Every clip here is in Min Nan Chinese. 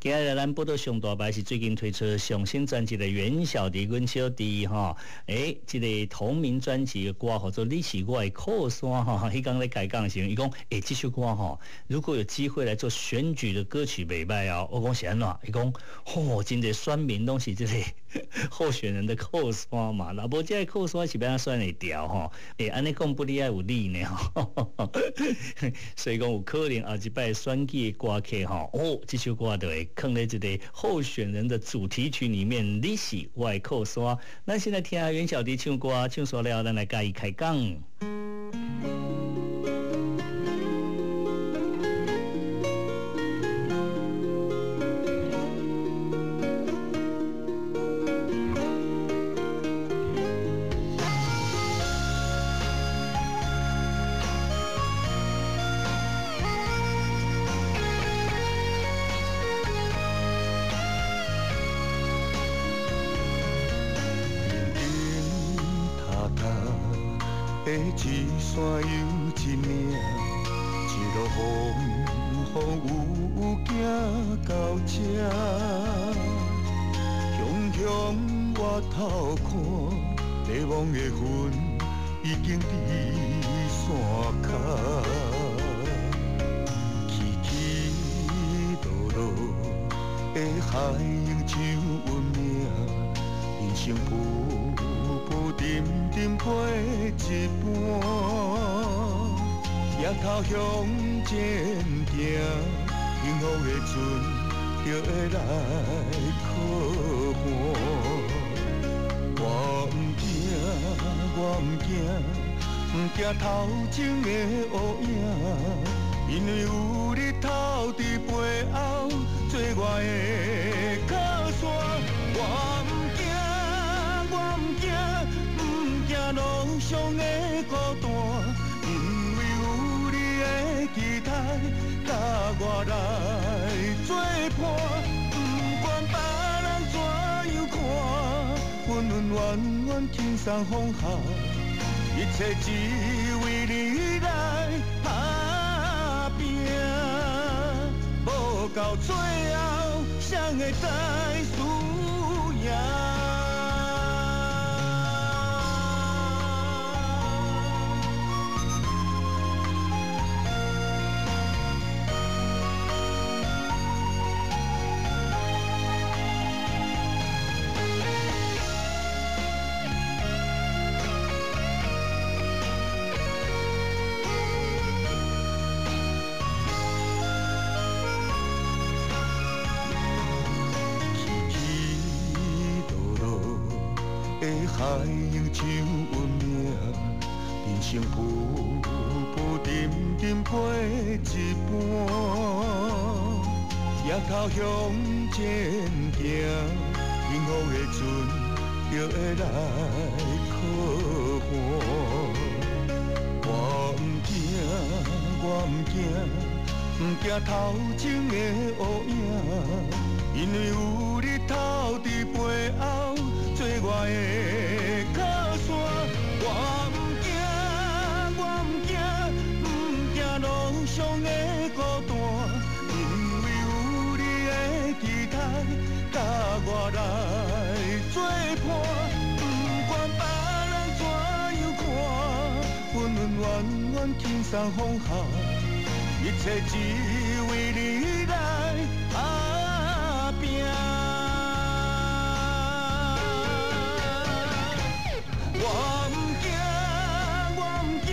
今日咱報道上大牌是最近推出上新專輯的袁小迪，阮小弟吼，這個同名專輯的歌號做《你是我的靠山》吼，彼工咧開講時，伊講，這首歌吼，如果有機會來做選舉的歌曲，袂䆀哦。我講是按怎？伊講，吼，真濟選民攏是這個候選人的靠山嘛，若無這個靠山是欲按怎選會著吼？按呢講不你愛有理呢吼，所以講有可能後一擺選舉的歌曲吼，哦，這首歌就會囥咧這個候選人的主題曲裡面，你是我的靠山。咱先來聽袁小迪唱歌，唱煞了，咱來共伊開講。一山又一岭，一路风风雨雨行到这，雄雄我头看，迷惘的云已经伫山脚，起起落落的海涌像阮命，人生浮浮沉沉过一半，抬头向前行，幸福的船就会来靠岸。我毋惊，我毋惊，毋惊头前的乌影，因为有日头伫背后做我的靠山。我毋惊，我毋惊，毋惊路上的孤单，因为有你的期待，佮我来作伴。不管别人怎样看，温温暖暖轻松放下，一切只为你来打拼。无到最后，谁会知输赢？海涌像阮命，人生浮浮沉沉过一半，抬头向前行，幸福的船就会来靠岸。我毋惊，我毋惊，毋惊头前的乌影，因为有日头伫背后做我的靠山。我毋惊，我毋惊，毋惊路上的孤单，因为有你的期待，佮我来作伴。不管别人怎样看，温温暖暖轻松放下，一切只为你来打拼。我毋惊，我毋惊，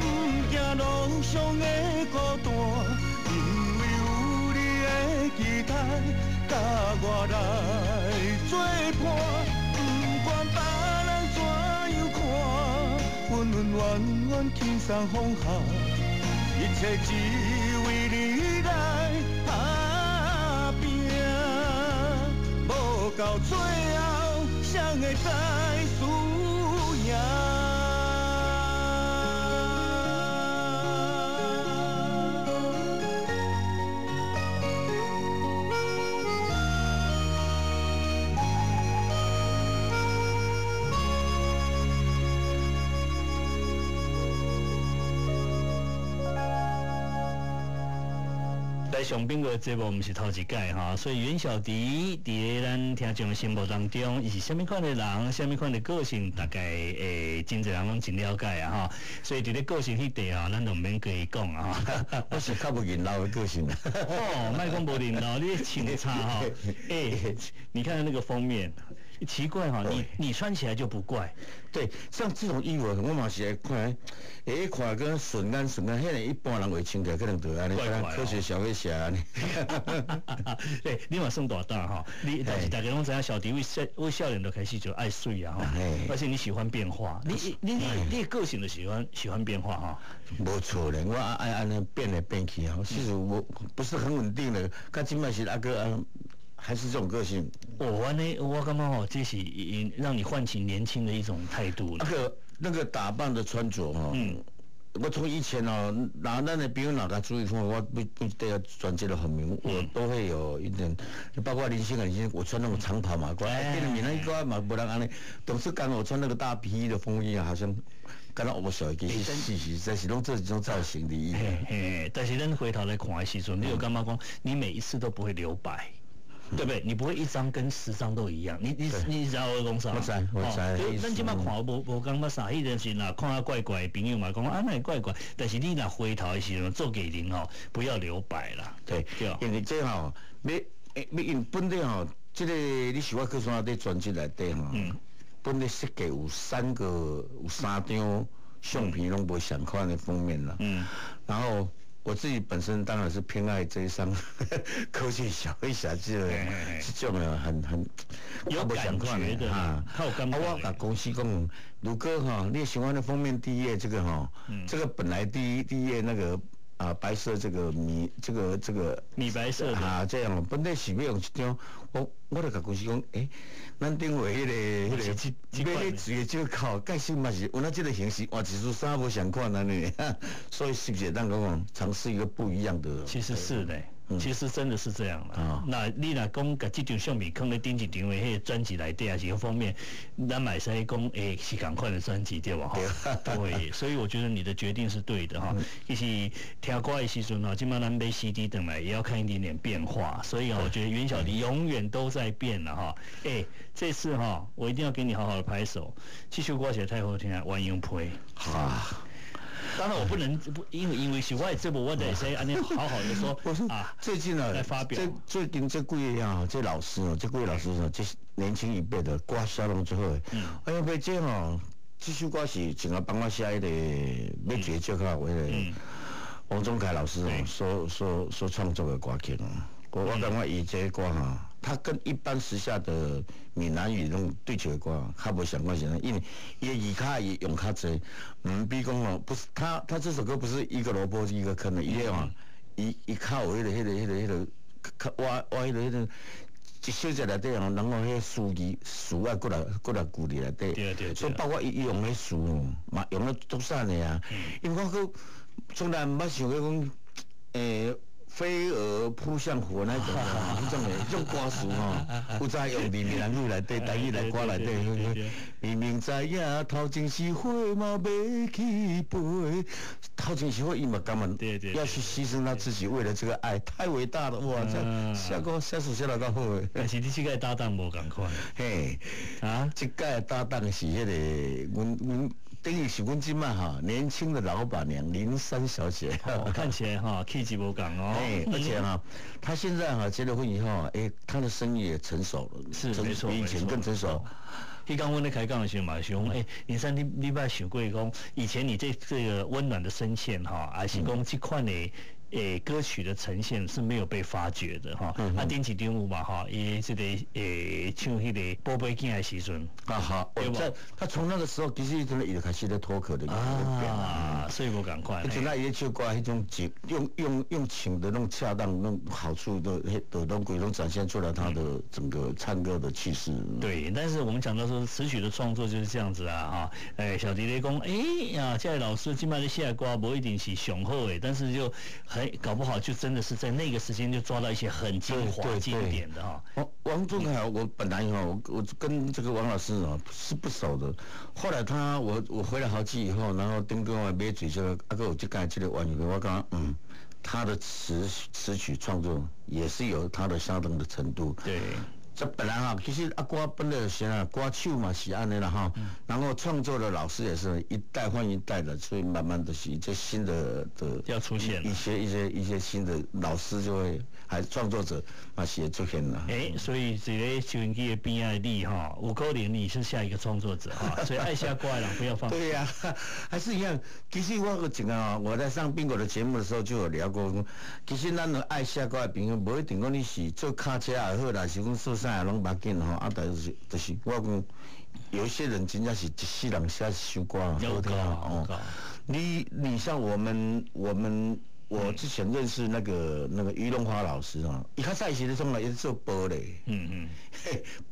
毋惊路上的孤单，因为有你的期待，佮我来作伴。不管别人怎样看，温温暖暖轻松放下，一切只为你来打拼。无到最后，谁会知输赢？來上賓個節目毋是頭一擺哈，所以袁小迪佇咧咱聽眾心目當中，伊是啥物款的人，啥物款的個性，大概會真濟人攏真了解啊哈。所以佇咧個性彼塊啊，咱就毋免加伊講啊。我是較無認老的個性。哦，莫講無認老，你穿差哈。欸，你看那個封面，奇怪哈，你穿起來就不怪。對，像這種衣服，我嘛是會看，會看跟順眼順眼，彼個一般人會穿起來可能就按呢，科學小飛俠按呢。對，你嘛算大膽哈，你但是大家攏知影小迪為少年就開始就愛媠啊哈，而且你喜歡變化，你個性就喜歡變化哈。無錯咧，我愛按呢變來變去啊，其實我不是很穩定的，較這擺是阿哥啊。還是這種個性。我呢，我感覺哦，這是讓你喚起年輕的一種態度。那個打扮的穿着哈，我從以前哦，拿咱的朋友哪個注意看，我不不對專輯的很明，我都會有一點，包括林心啊，林心，我穿那種長袍嘛，怪，變得闽南歌嘛，無人按呢，董事長我穿那個大皮的風衣啊，好像敢若我小其實是這是攏這種造型的。嘿，但是咱回頭來看的時陣，你有感覺講，你每一次都不會留白。對不對？你不會一張跟10張都一樣。你知道我講啥？我知，我知。咱這擺看無感覺啥，彼陣時若看啊怪怪的朋友嘛，講啊哪會怪怪。但是你若回頭的時陣做藝人吼，不要留白啦。對，因為這吼，欲因本底吼，這個你是我靠山佇專輯內底吼，本來設計有三個有三張相片攏無相款的封面啦。然後。我自己本身當然是偏愛這一張科技小飛俠這個這種很有感覺的啊。我共公司講，如果哈，你喜歡的封面第一頁這個哈，這個本來第一頁那個啊白色這個米這個米白色啊，這樣本來是欲用一張，我就共公司講，欸，咱頂回彼個買彼個水的折扣，蓋實嘛是有那這個形式，換一束衫無相款按呢，所以是不是當講嘗試一個不一樣的？其實是的，其實真的是這樣啦。那你若講共這張相片囥咧頂一張的彼個專輯內底，還是封面，咱嘛會使講，欸，是仝款的專輯對無？對，所以我覺得你的決定是對的哈。其實聽歌的時陣吼，這擺咱買 CD 轉來也要看一點點變化，所以啊，我覺得袁小迪永遠都在變了哈。欸，這次哈，我一定要給你好好的拍手。這首歌寫太好聽，鴛鴦被。啊。當然我不能不，因為是我的節目，我得先按呢好好的說。我說啊，最近呢，來發表。這最近這幾個啊，這老師哦，這幾位老師哦，這年輕一輩的歌寫攏足好的。哎呀，袂這吼，這首歌是前下幫我寫彼個欲絕借口彼個王宗凱老師哦，所創作的歌曲哦。我感覺伊這個歌吼，他跟一般時下的閩南語那種對唱的歌較無相關性，因為伊的字卡伊用較濟，比如講哦，不是他這首歌不是一個蘿蔔一個坑的，伊個吼，伊較有彼個較挖挖彼個一小節內底哦，然後彼個詞字詞愛閣來閣來句佇內底，所以包括伊用彼詞哦，嘛用得足散的啊。因為我閣從來毋捌想過講，飛蛾撲向火那種，彼種的彼種歌詞吼，有知用佇閩南語內底、台語內歌內底。明明知影頭前是火嘛欲去飛，頭前是火伊嘛甘願要去犧牲他自己，為了這個愛，太偉大了哇！這寫歌寫詞寫得夠好的。但是你這個搭檔無仝款。嘿，啊，這擺搭檔是彼個，阮等於是阮這擺哈年輕的老闆娘林珊小姐。看起來哈氣質無仝哦。而且哈，她現在哈結了婚以後，哎，她的生意也成熟了，是沒錯，比以前更成熟。彼工阮咧開講的時候嘛，想講，欸，林珊，你捌想過講，以前你這個溫暖的聲線哈，還是講這款的歌曲的呈現是沒有被發掘的哈。啊，頂一張有嘛哈，伊這個唱彼個寶貝囝的時陣。啊好，在他從那個時候其實伊就開始咧脫殼的啊，所以無仝款。現在伊唱歌彼種情，用情的那種恰當，那種好處都攏規攏展現出來他的整個唱歌的氣勢。對，但是我們講到說詞曲的創作就是這樣子啊，哈，欸，小迪咧講，欸呀，這個老師這擺咧寫歌無一定是上好的，但是就很搞不好就真的是在那個時間就抓到一些很精華經典的哈。王宗凱，我本來哈，我跟這個王老師啊是不熟的，後來他我回來好幾以後，然後頂個我買嘴這個，啊閣有這個鴛鴦被，我講他的词曲创作也是有他的相当的程度。对。这本来哈，其实啊歌本来就是啊，歌手嘛是按呢啦哈，然后创作的老师也是一代换一代的，所以慢慢的是一些新的要出现一些新的老师就会，还创作者嘛是会出现了。哎，所以这个收音机的边的你哈，有可能你是下一个创作者哈，所以爱写歌的人不要放。对呀，还是一样。其实我个前啊，我在上宾果的节目的时候就有聊过，其实咱爱写歌的朋友，无一定讲你是做卡车也好啦，是讲做啥也拢无要紧吼。啊，但是就是我讲，有些人真正是一世人写一首歌好听哦。你像我之前认识那个于龙华老师啊，伊较早时咧创来，伊做玻璃，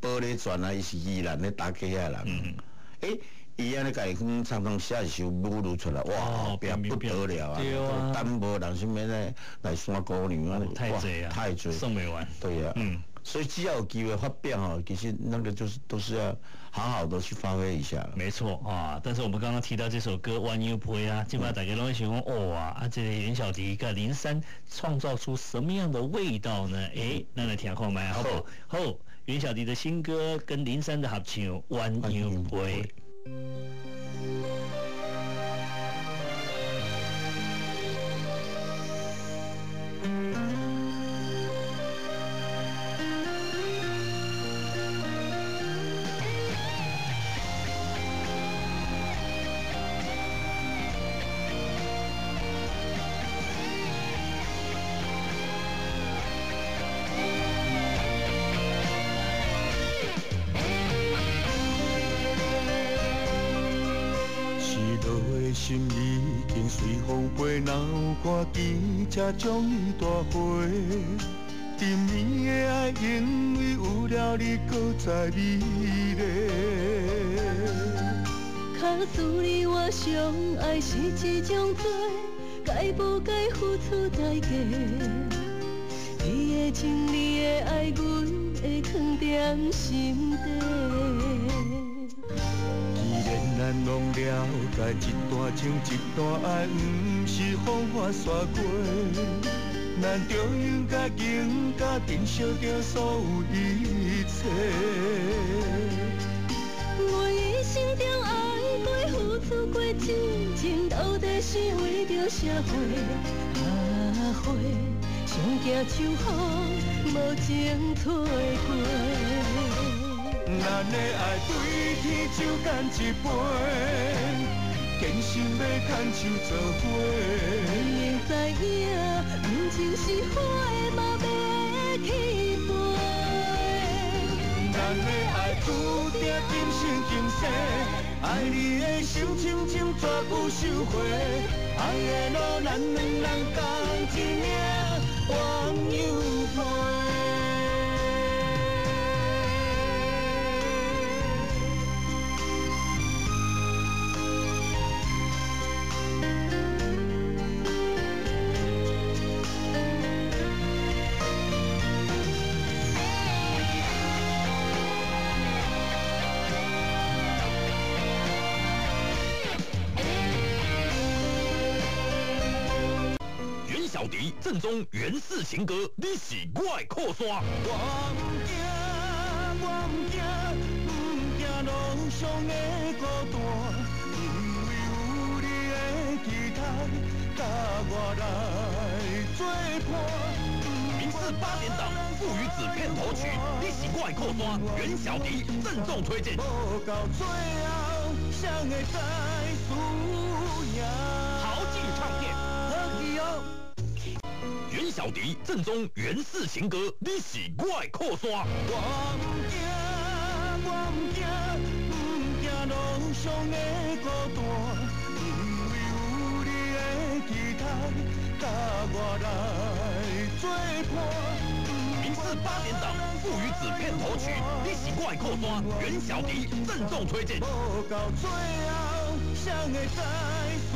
玻璃砖啊，伊是宜兰的打起来人，欸，伊按呢家己唱唱写一首母女出来，哇，后壁不得了啊！单无人啥物咧来山姑娘啊，太济啊，太济，送袂完。对呀，所以只要有机会发表哦，其实那个就是都是要好好的去发挥一下。没错啊，但是我们刚刚提到这首歌《鸳鸯杯》啊，基本上大家拢会想讲，哦啊，这个袁小迪跟林珊创造出什么样的味道呢？哎，咱来听看觅好不好？好，袁小迪的新歌跟林珊的合唱《鸳鸯杯》。心已经随风飞，哪有看见才将伊带回？甜蜜的爱，因为有了你，阁再美丽。假使你我相爱是一种罪，该不该付出代价？你的情，你的爱，阮会藏踮心底。既然咱拢了解，一段情一段爱，毋是风花雪月，咱就应该更加珍惜著所有一切。阮一生中爱过、付出过真情，到底是为著啥货？啊花，上惊秋风无情吹过。咱的爱对天酒干一杯，坚心欲牵手做伙。你会知影，感情是花嘛欲去飞。咱的爱注定今生今世，爱你的心深深绝不收回。爱的路咱两人仝一领鸳鸯被。小迪正宗袁氏情歌，你是我的靠山。我毋惊，我毋惊，毋惊路上的孤单，因为有你的期待，佮我来作伴。民视8点档《父与子》片头曲，你是我的靠山，袁小迪郑重推荐。无到最后，谁会知输赢？豪记唱片，好记哦。袁小迪正宗袁氏情歌，你是我的靠山。我毋惊，我毋惊，毋惊路上的孤单，因为有你的期待，佮我来作伴。民视8点档《父与子》片头曲，你是我的靠山，袁小迪郑重推荐。无到最后，谁会知输